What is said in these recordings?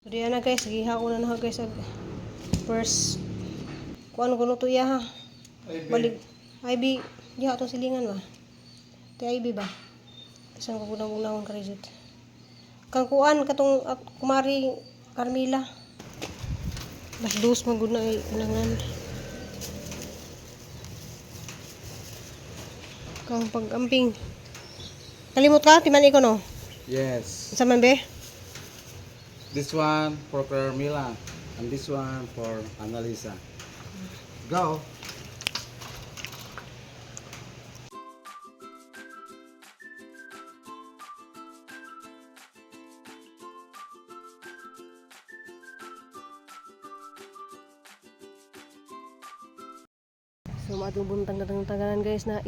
So diyan na guys, giha ko na na guys ag first kuan ko to iya ha. Balik IB diha atong silingan ba. Ti IB ba? Bisan ko kunang unahon ka result. Kang kuan katong kumari Carmila. Las dos man gud na ay unangan. Kang pag-amping. Kalimot ka, timan ko no. Yes. Sa man be? This one for Carmila and this one for Annalisa. Go. So maadtong buntag na taganan guys na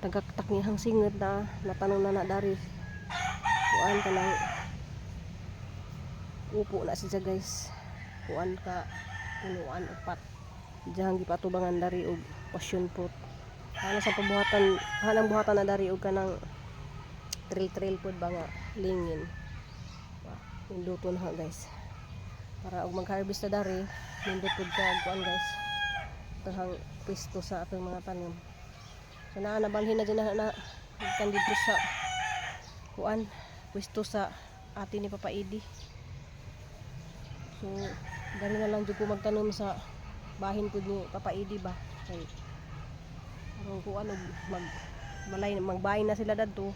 tagaktak ni hang singot na natanong na na dari. Kuan ka lang upo na siya guys. Kuan ka punuan upat. Diyang gipatubangan dari og passion fruit. Ana sa pabuhatan, hanang buhatan na dari og kanang trail-trail pod ba nga lingin. Wa, Ninduto na ha guys. Para og mag-harvest na dari, nindot pod ka og kuan guys. Tahang pwesto sa atong mga tanim. So naa nabalhin na dyan na, na kan dito sa kuan pwesto sa ate ni Papa Edi. So dari na lang jud ko magtanom sa bahin pud ni Papa Edi ba kay aron kuan og mag malay magbahin na sila dadto.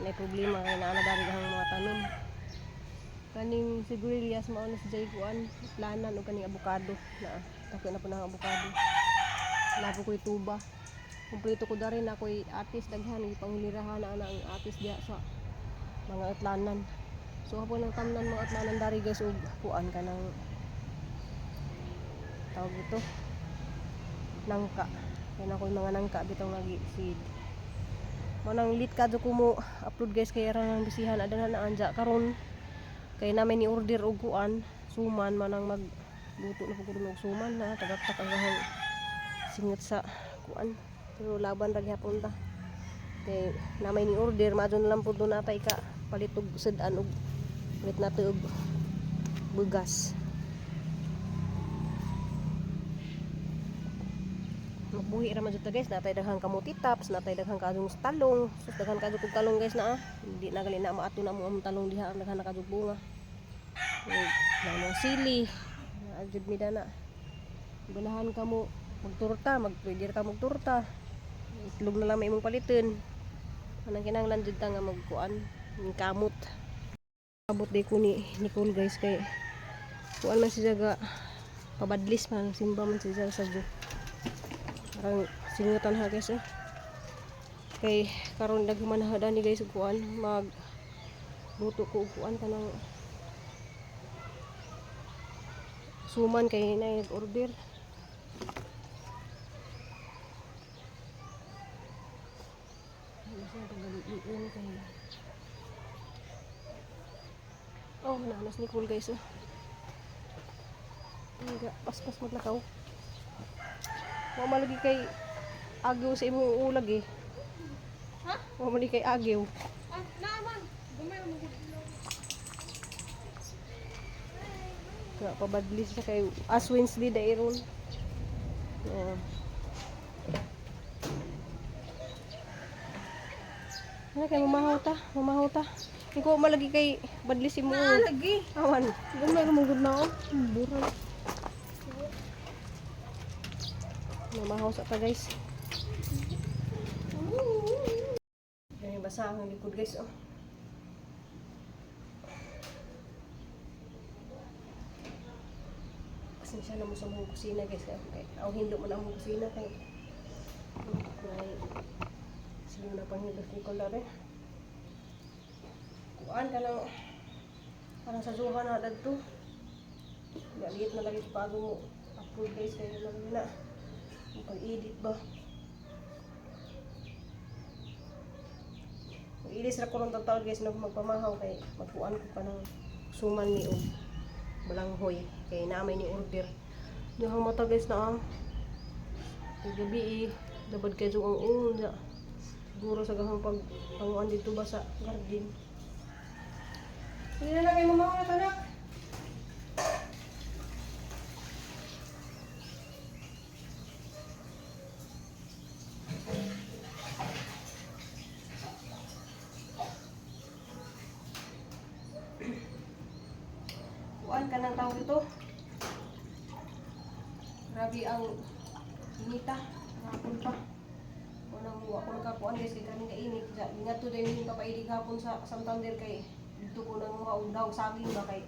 May problema kay naa na dari ang mga tanom. Kaning sigurilyas mao na si Jay kuan planan og kaning abukado na tako na po na ang abukado. Lapo ko'y tuba. Kumpleto ko dari na ako'y atis daghan gipanghilirahan na ana ang atis diha sa mga atlanan. So hapon ang tamnan mga atlanan dari guys og kuan ka ng tawag ito nangka. Yan ako'y mga nangka bitaw nga gi seed. Mo nang lit kadto ko mo upload guys kay ra nang bisihan adana na anja karon kay namin ni order og kuan suman manang mag luto na pud ko og suman na tagaktak ang kahang singot sa kuan pero laban ra gihapon ta kay namay ni order maadyo na lang pud na natay ka palit og sud-an og palit nato og bugas. Magbuhi ra man jud ta guys, natay daghang kamuti tops, natay daghang kaadong talong. Sus, daghan kaadto kog talong guys na ah. Hindi na gali na maato na mo ang talong diha, ang daghan na kaadto bunga. Ug na mga sili naa jud mi dana. Ganahan ka mo magturta, magpwede ra ka magturta, itlog na lang may imong paliton. Anang kinahanglan jud ta nga magkuan ning kamot. Abot day ko ni Nicole guys kay kuan man siya ga pabadlis man, simba man siya sa Diyo. Parang singutan ha guys eh. Kay karon daghan man ha ni guys og kuan mag luto ko og kuan kanang suman kay na order. Oh, nanas ni Nicole guys oh. Nga, paspas maglakaw. Wa malagi kay agaw sa imong ulag eh. Ha? Wa malagi kay agaw. Ah, naaman. Gumay mo gud. Ka pabadlis sa kay as Wednesday dairon. Oo. Ano kay mamahaw ta? Mamahaw ta. Ikaw malagi kay badlis imo. Naa lagi. Awan. Gumay mo gud na oh. Buray. Mamahaw sa ta guys. Ganyan basa ang likod guys oh. Pasensya na mo sa mga kusina guys. Kay aw hindo man ang kusina kay may sino na panghilos ni Color eh. Kuan ka lang parang sa zuha na dadto. Galiit na lagi bago mo upload guys kay ano na pag-edit ba. Mag-ilis ra ko ron taon guys no magpamahaw kay magkuan ko pa ng suman ni og balanghoy kay naamay ni order. Duhang mata guys na ah. Kay gabi eh, dabad kay ang ulo. Siguro sa gahang pag panguan dito ba sa garden. Sige na lang kay mamahaw na tanak. Kuan ka ng tawag ito. Grabe ang inita. Hapon pa. Unang wa ko nakakuan guys kay grabe ka init. Ngadto din yung papailig hapon sa Santander kay dito ko nang mga og daog saging ba kay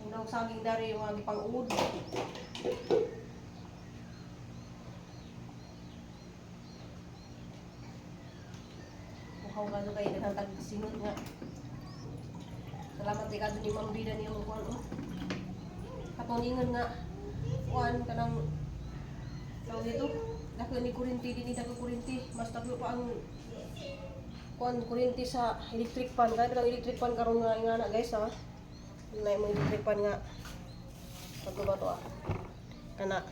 ang daog saging dari yung mga gipang-uod. Mukhang gano kay daghang tag singot nga. Salamat kay kadto ni Ma'am Bida niyang kuan oh. Katong ingon nga kuan kanang tawag dito, dako ni kurinti din dako kurinti, mas dako pa ang kuan kurinti sa electric fan. Kaya ang electric fan karon nga ingana guys ha. Na mo electric fan nga pagko ba to ah. Kana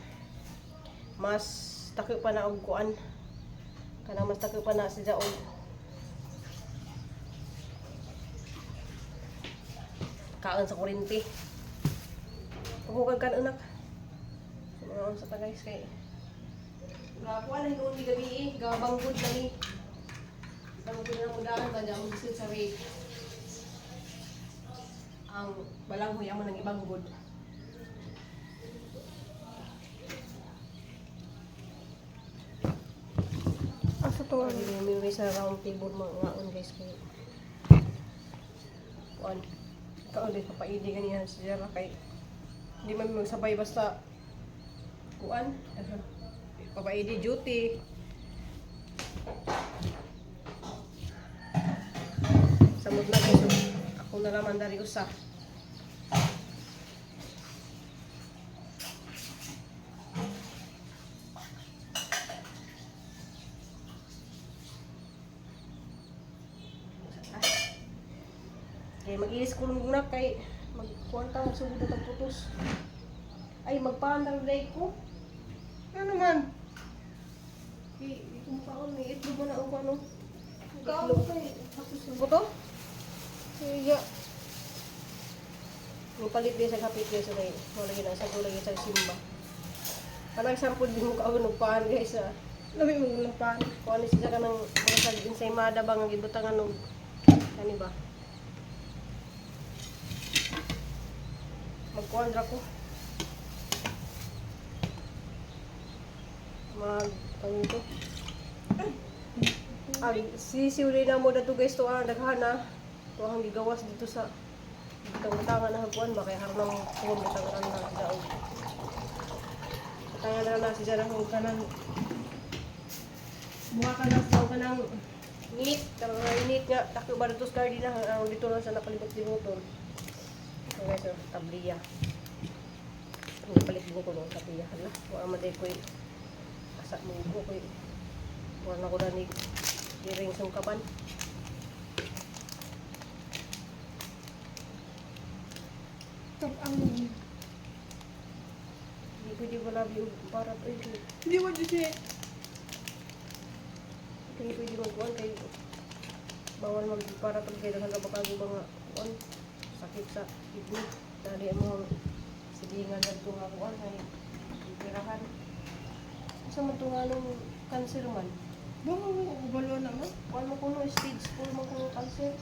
mas dako pa na og kuan. Kana mas dako pa na siya og kaon sa kurinti. Pagkukag kan anak. So, mga unsa ta guys kay Gakuan na hinuon ni gabi eh. Gabanggod na ni. Banggod na mudaan ba dyan ang sa rate. Ang balanghoy amo nang ibanggod. Asa to Ano ano? yung may sa round table mga ngaon guys kay kuan. Kaon din papaidi ganihan si Jera kay hindi man magsabay basta kuan. Papaidi duty. Samot na guys. Oh. Ako na laman dari usa. Kay mag-ilis ko na kay magkuan ta magsugod na tag putos. Ay magpaandar day ko. Ano man? Kay di ko makaon may itlog man na ang kuan oh. Kaon Itlog. ko eh. Tapos na. Buto? Iya. Ni palit din sa kapit guys kay wala gid ang sago lagi sa simba. Kanang sampod di mo kaon og paan guys ah. Lami mo ng pan. Kuan siya kanang mga sa ensaymada ba nga gibutangan og kani ba? Magkuan ra ko. Mag tawag to. Ay, sisiw rin na mo dato guys to ah, daghan na. To ang gigawas dito sa butang-butangan na hagkuan ba kay harnang kuan butangan na daog. Butangan na na siya na kanang buha ka ng tawag ka ng init, kanang init nga dako ba dito sa garden na ang dito lang sa napalibot-liboton. So guys, oh, tabliya. Ang palit ko ng tabliya hala. Wa man day koy asa mo ko koy. Wa na ko danig diring sungkapan. Tap ang. Hindi pwede wala og barat oy. Hindi mo dito eh. Hindi pwede magkuan kay bawal magbarat og kay daghan ka baka mga kuan sakit sa kidney. Dali mo silingan kadto nga kuan kay pirahan. Sa man to nga nung cancer man. Bunga mo ubalo naman. Kuan mo kuno stage 4 mo kuno cancer.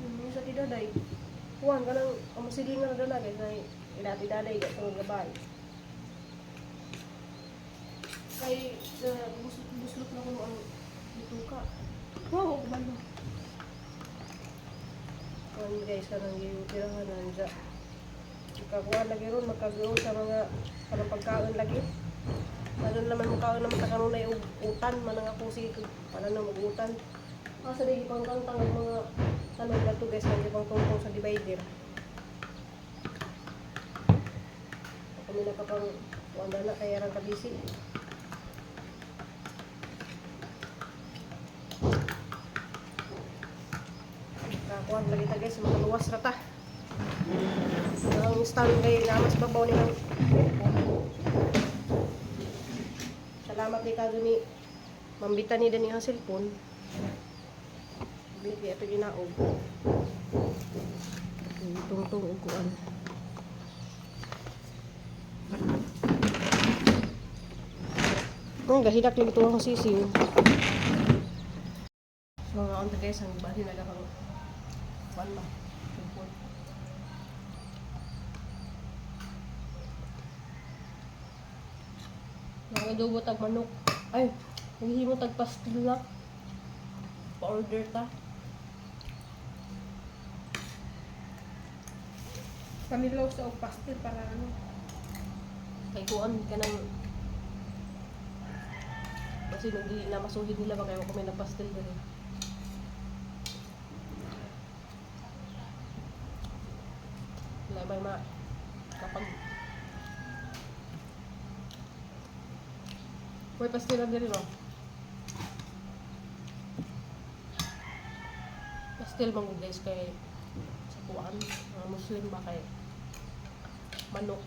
Yung sa tidaday. Kuan kanang ang silingan na dala kay kay ila tidaday ka tungod gabay. Kay buslot na kuno ang bituka. Wow, ubalo. Kuan guys kanang gipirahan nanja. Makakuan lagi ron makagaw sa mga kanang pagkaon lagi. Ano naman mukaon naman ta kanunay og utan man ang ako sige pananaw mag utan. Asa di gipangtangtang ang mga tanom na to guys kang gipangtungtong sa divider. Kami nakapang kuan na kaya rang kabisi. Kakuan lagi ta guys, makaluwas ra ta. Ang stand kay na mas babaw ni ng. Salamat ni kado ni Mambita ni dani ang cellphone. Bili ato ginaog. Tungtong og kuan. Ang gahilak lagi tuwang ang sisiw. So mga unta guys, ang bali na lang kuan ba. Cellphone. Mag-adobo tag manok. Ay, maghimo tag pastil na. Pa-order ta. Kanilaw sa og pastil para ano. Kay kuan ka ng kasi nung dili na masuhid nila ba kayo kung may nagpastil diri. Wala may ma kapag may pastil na diri no. Pastil man gud, guys, kay sa kuan mga Muslim ba kay manok.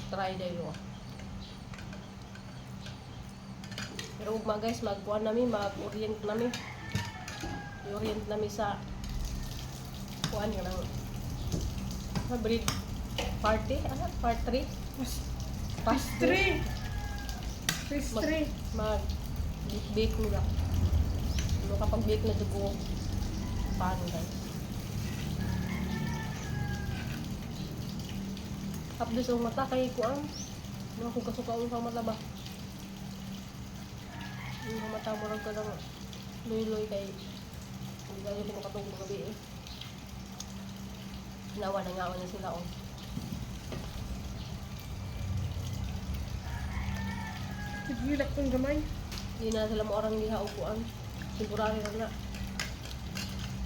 Try dayo. Pero ugma guys, magkuan nami, mag-orient nami. I-orient nami sa kuan nga nang sa breed party, ano? Part 3? Pastry. Pastry. Mag bake nila. Ano kapag bake na dugo, paano guys? Hapdos ang mata kay kuan. Mga kung kasuka ang mata ba? Yung mata mo ka lang luy-luy kay hindi kayo kumakatong gabi eh. Nawa na nga na sila oh. Nagilak kong gamay. Hindi na sila moarang diha og kuan. Temporary ra na.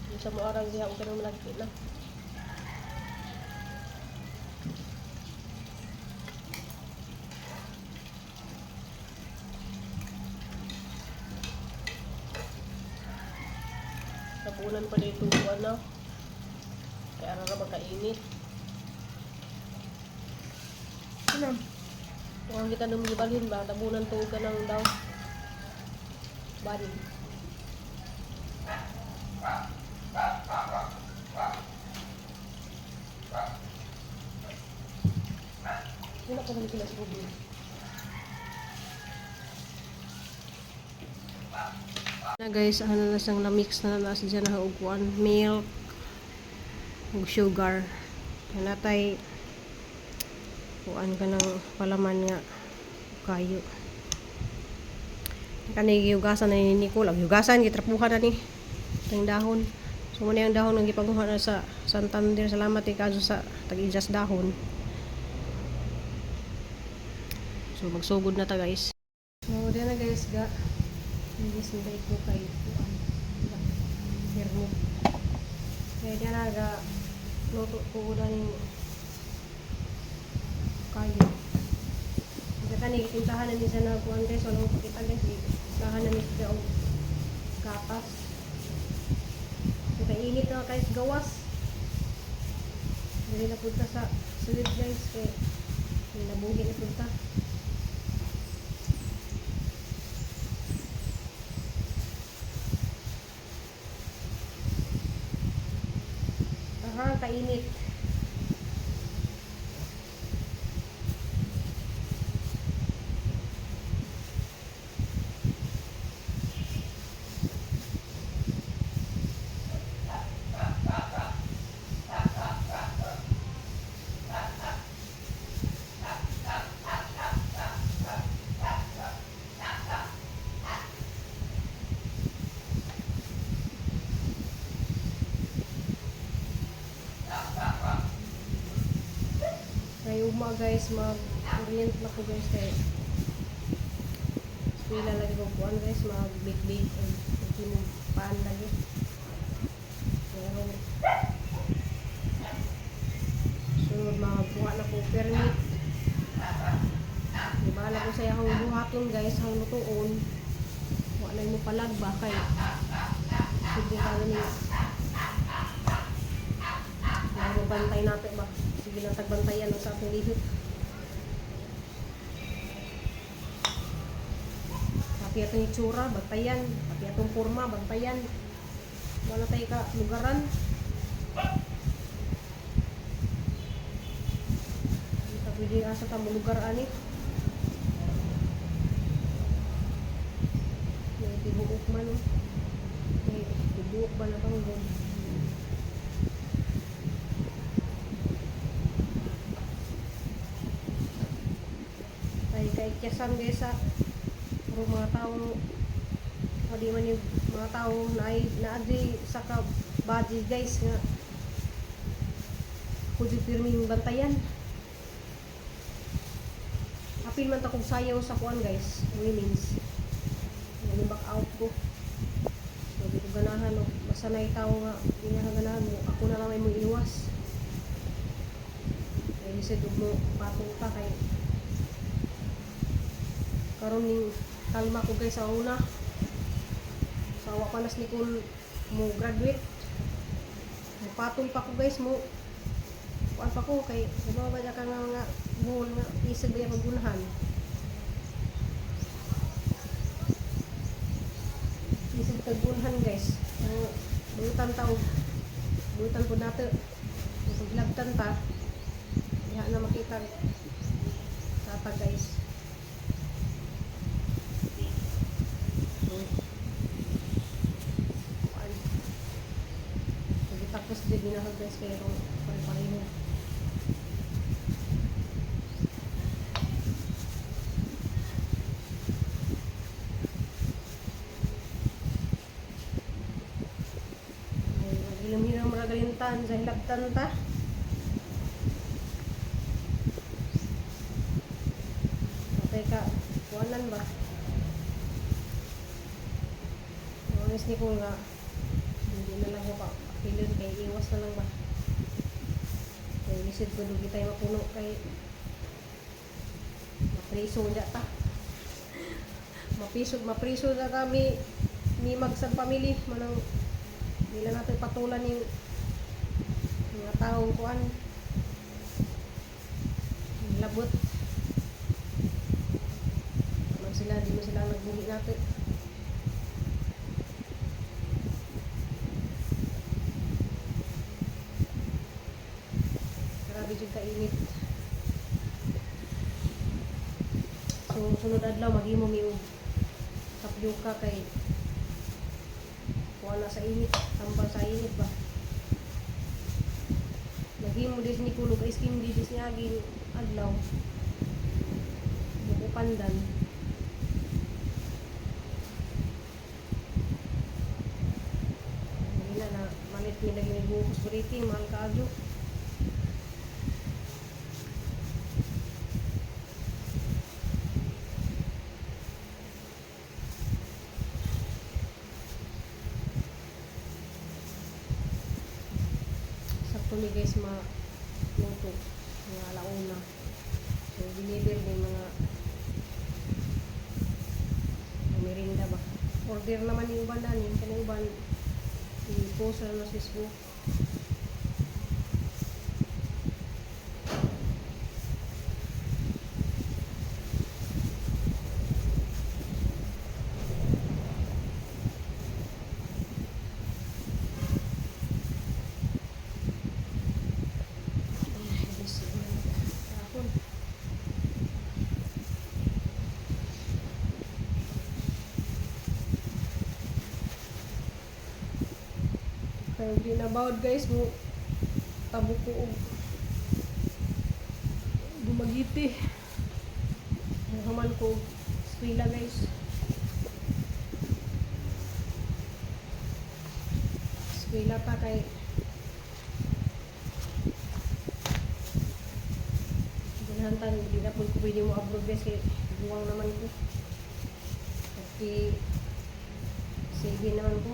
Hindi sa moarang diha og kanang malagpit na. Tapunan pa dito kuan na. Kaya ara ra magkainit. Ano? Kung ang kita nung gibalhin ba, tabunan tuog ka ng daw. Body. Wala pa naman sila sa tubig. Na guys, ano na siyang na-mix na na siya na og kuan, milk ug sugar. Natay kuan ka ng palaman nga kayo. Kani gihugasan na ni Nicole. Ang hugasan gitrapuhan na ni itong dahon. So muna yung dahon ang gipanguha na sa Santander. Salamat kay kaso sa tag-ijas dahon. So magsugod na ta guys. So diyan na guys ga. Hindi sila ko kay kuan. Permit. Kaya diyan na ga luto ko na yung kayo. Kani pintahan na ni siya na kuan guys, wala ko pakita guys. Pintahan na ni siya og gatas. So, kainit na guys gawas. Dili na punta sa sulod guys kay may nabuhi na punta. Aha, kainit. Kay ugma guys, mag-orient na ko guys kay eskwela lagi ko kuan guys, mag bake bake and maghimog paan lagi. Pero sunod magkuha na ko permit. Di ba ko sa iyang buhaton guys, ang lutuon. Wala mo palag ba kay sige ka ni mabantay natin ba? Sige lang tagbantayan sa atong lihit. Pati atong itsura, bantayan. Pati atong forma, bantayan. Wala tayo ka lugaran. Hindi ta pwede asa ta mo lugar ani. May tibuok man oh. May tibuok ba na bang god? Matyasan guys sa puro mga tao, o di man yung mga tao na ay naadri sa ka body guys nga ako di pirming bantayan. Apil man ta kog sayaw sa kuan guys, women's. Naging back out ko. So, di ko ganahan o masanay tao nga di na ka ganahan mo. Ako na lang ay mo iwas. Kaya lisod ug mo patong pa kay karon ning kalma ko guys sa una. Sa wa pa nas ni Nicole mo graduate. Mupatol pa ko guys mo kuan pa ko kay diba ba ka nga mga buhol nga isig ba yung magunahan. Isig taggunhan guys. Ang buutan ta og buutan po nato. Paglabtan ta diha na makita tata guys. So, kuan. Pagkatapos din ginahag guys kay rong pare-pareho. Ay, maghilom-hilom ra galintan sa hilabtan ta. Patay ka, kuanan ba? Honest ni ko nga, hindi na lang ko pa pakilon kay iwas na lang ba. Kay lisod ko dugi tayo mapuno kay mapriso na ta. Mapiso, mapriso na kami ni magsag pamili manang nila natin patulan yung mga taong kuan labot man sila, di mo sila nagbuhi natin. Grabe jud kainit. So sunod adlaw maghimo mi og tapioca kay kuha na sa init, tambal sa init ba. Naghimo dis ni kulog ice cream di dis niaging adlaw. Buko pandan. Hindi na na malit mi lagi ni buko spaghetti, mahal kaayo. Sakto ni guys maluto mga alauna. So deliver din mga merienda ba. Order naman yung uban dani, kanang uban i-post na sa Facebook. Ay, busy na ako. Kaya di na bawd guys mo tabo ko og Dumaguete. Human ko og eskwela guys. Eskwela pa kay ganahan di na po ko pwede mo abroad guys kay buwang naman ko. Okay. Sige naman ko.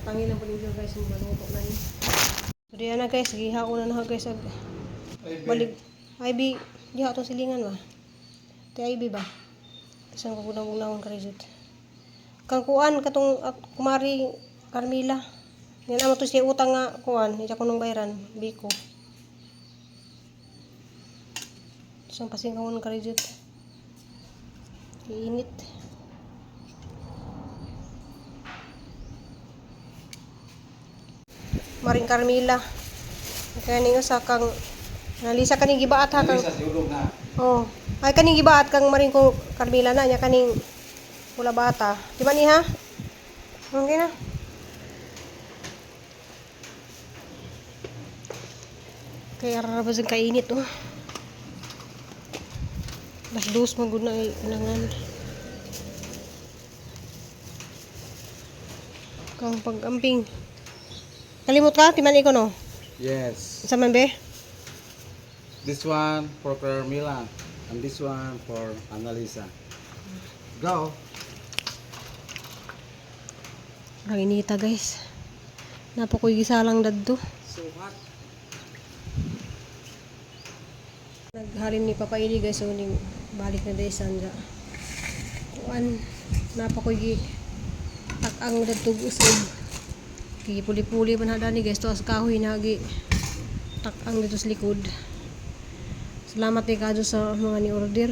Tangin lang po ninyo guys, yung maluto na ni. So diyan na guys, gihaon na na guys ag balik. Ay bi, diha atong silingan ba? Ti ay bi ba? Bisan ko kunang unahon karizot. Kang kuan katong at kumari Carmila. Yan amo to siya utang nga kuan, iya ko nung bayran, biko. Isang pasingkawon karizot. Init. Maring Carmila. Kaya ninyo sa kang Nalisa kaning gibaat ha kang Analisa siulog na. Oh. Ay kaning gibaat kang Maring ko Carmila na nya kaning pula bata. Di ba ni ha? Okay na. Kaya rarabas ang kainit oh. 2:00 man gud na ay unangan. Kang pag-amping. Kalimot ka, timan ko no. Yes. Sa man be? This one for Carmila and this one for Annalisa. Go. Ang inita guys. Napakoy gisalang dadto. So hot. Naghalin ni Papa Ili guys, so ning balik na dahil sanja. Kuan, napakoy gi tak-ang dadto usab. Gipuli-puli man hadani guys, to as kahoy na gi tak-ang dito sa likod. Salamat kay kadyo sa mga ni order.